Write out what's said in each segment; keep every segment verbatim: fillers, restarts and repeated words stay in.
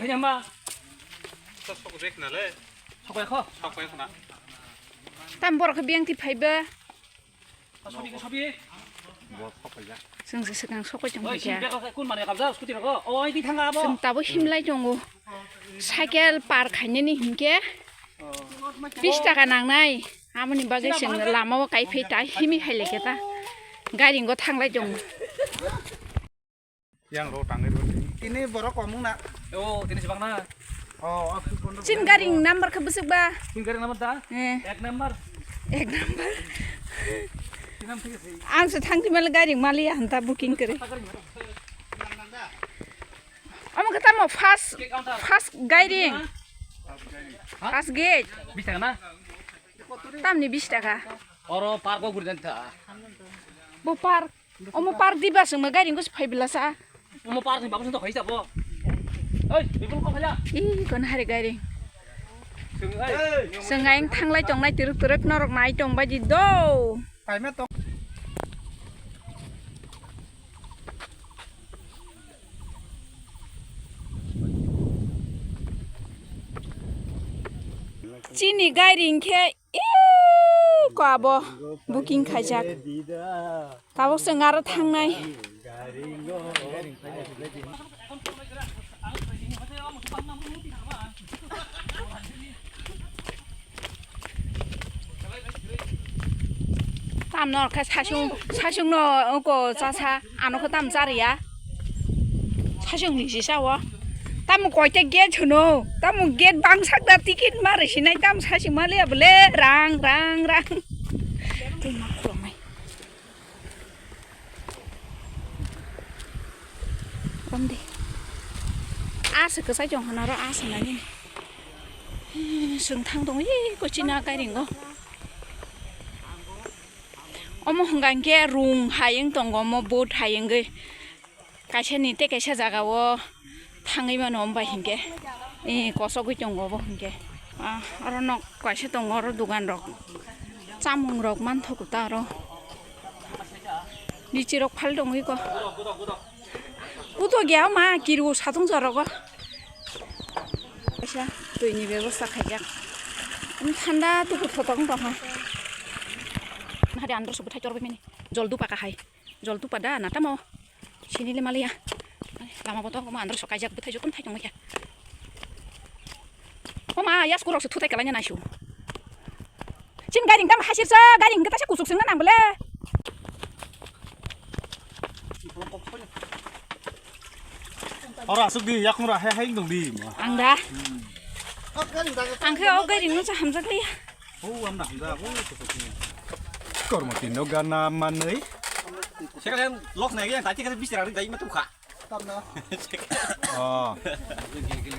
Ini ma. Sok sok rek na le. Sok ya kho. Sok ya kho na. Tam borok khe biyang ti phaiba. Sobi, sobi. Chwng se swkang sokoi tong Oi, kha. Sim bag kun mane kabja scooty rok. O, oi, di thanga abo. Chwng tabo himlai tongo. Cycle par khainani hinkhe bis taka nangnai. Amoni bagwi chwng lama o kai phai ta himi hai lekhe ta. Gairing go thanglai tongo. Yang ro tangwi ro. Tini borok komung na. O, tini sibak na. Oh, aku kono. Chin gairing number khe bwswk ba? Chin gairing number da? Eh. Ek number. Ek number. Tinam thik ase. Ang se thang timal gairing mali ya hanta booking kare. Amo khe tamo first, first gairing. First gate. Bis taka na? Tamni bis taka. Oro park o guri dan ta. Bo park. Omo park di ba chwngma gairing go phai belasa. Omo park ni babu to hoisa bo. Oi, bibul ko khaja. Ih, kon hari gairing. Chwng ai. Chwng aing thanglai tongnai turuk turuk norok nai tong bai di do. Paima tong. Chini gairing khe ih ko abo booking khaijak. Tabuk chwng aro thangnai. Tamno khe sasung, sasungno oko chasa, ano khe tam chariya. Sasung ni sisa o. Tamo koita gate hwno. Tamo gate bangsak da ticket ma rwsinai tam sasung ma le bole rang, rang, rang. Tei ma khulumai. Romdi. Asa kwchai tong hwnaro asa nani. Chwng thang tongo, ih, kochina kairingo. Omo hwnka hinkhe rung hai wng tongo, omo boat hai wngwi. Kaisa ni tei kaisa jaga o thangwi mano, omo bai hinkhe, eh, kosogwi tongo obo hinkhe. Ah, oro nok kaisa tongo, oro dogan rok, chamung rok manthogo ta oro. Bichi rok phal tongwi ko. Kuto gya ma kiru satung jorogo. Kaisa twi ni bebosta khaijak. Thanda tuku thotok wng tong ha. Nahade andro subu thai chorbai mani. Jol dupa kahai. Jol dupa da na tamo. Sini le maliya. Lama boto ma andro so kaijak bwthai jukun thai tongmai kha. O ma, ya skurok se thutai kalanya naisu. Chin gairing tam hasir sa, gairing kata sa kusuk sengna nang bele. Ora asuk di, yakung ra hai hai dong di. Ang da. Ang khe o gairing no sa hamjak liya. Oh, ang da hamjak, oh, kusuk ni. Kormo tin no gana manei. Sekarang lok nai yang tadi kan bisa lari dari matu kha. Oh.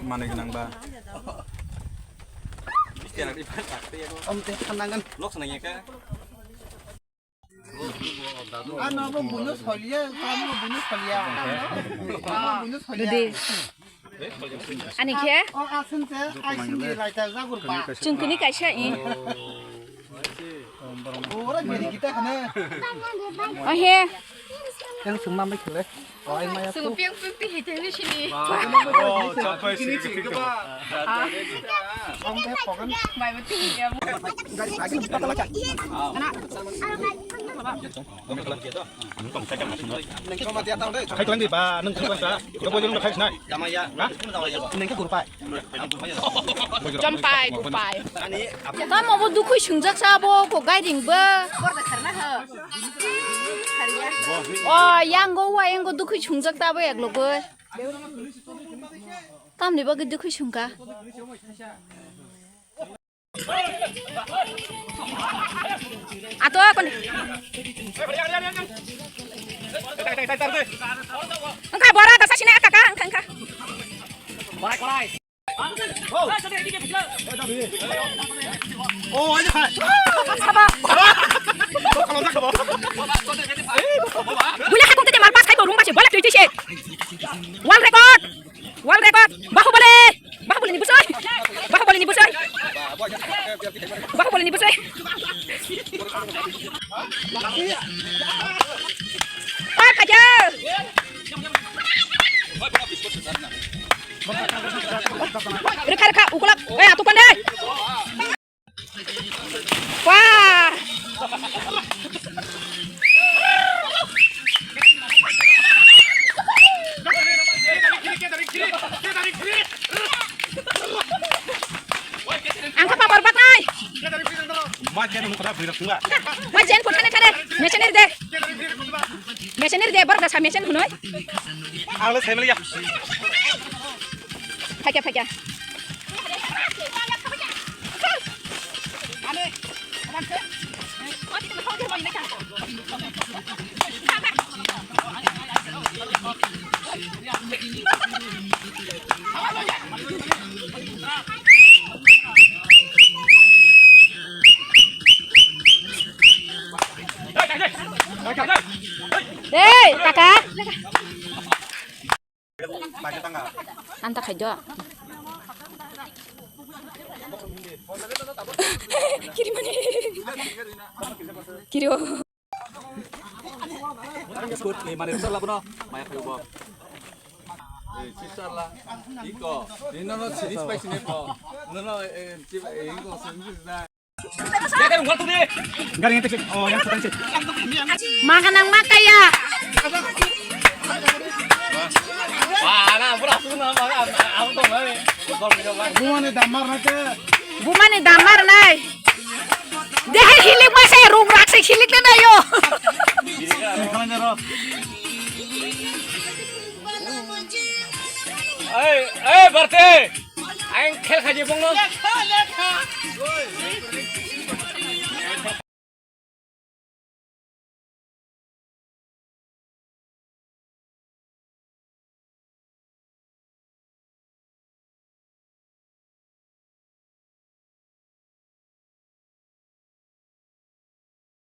Mana genang ba? Om teh pandangan. Lok seneng ya ka? Ano bo bunyo solia, ano bo bunyo solia. Ano bo bunyo solia. Dede. Ani khe? O asun se, aisin ni laita jagur ba. Chungkini kaisa i. Ora giri kita kana. O he. Yang sungma mai khele. Sung piang piang pi hete ni sini. Oh, chapai sini. Bai mati ya. Khai tlang di ba, nung khai tlang sa. Kabo jeng khai sinai. Ha? Neng ka gurpai. Champai, gurpai. Tamo bo dukhui sungjak sa bo ko gairing bo. O, yang go wa, yang go dukhui sungjak ta bo ek logo. Tamni bagwi dukhui sungka. Ato kon. Engka bora ta sasina kaka engka engka. Oh, ini hai. Saba. Bule hakung tete malpas khai ko rung bache bolak tui tui se. World record. World record. Bahubali. Bahubali ni busai. Bahubali ni busai. Bahubali ni busai. Pak aja. Kha, ukulak. Eh, atupan deh. Wah. Ang kha papar batnai. Ma jen hwnwi kotha bwrwi rok thungla. Ma jen phone khane khane. Mesen ri de. Mesen ri de, borok da sa mesen hwnwi. Ang le sai maliya. Phaikya, phaikya. Dei, kaka. Anta khai do. Kiri mani. Kiri o. Biscuit ni mane result labono. Maya khubo. Eh, sister la. Iko. Ino no sini spicy ne ko. No, no, eh, chiba, eh, iko sini na. Gari yang teksik. Oh, yang teksik. Makan ang makaya. Wah, anak pura pura makan. Aku tuh mana? Bumani damar na ke. Bumani damar nai. Dehe hilik masa rung rakse hilik na yo. Ei, ei, Barte. Ang khel khaji bongno.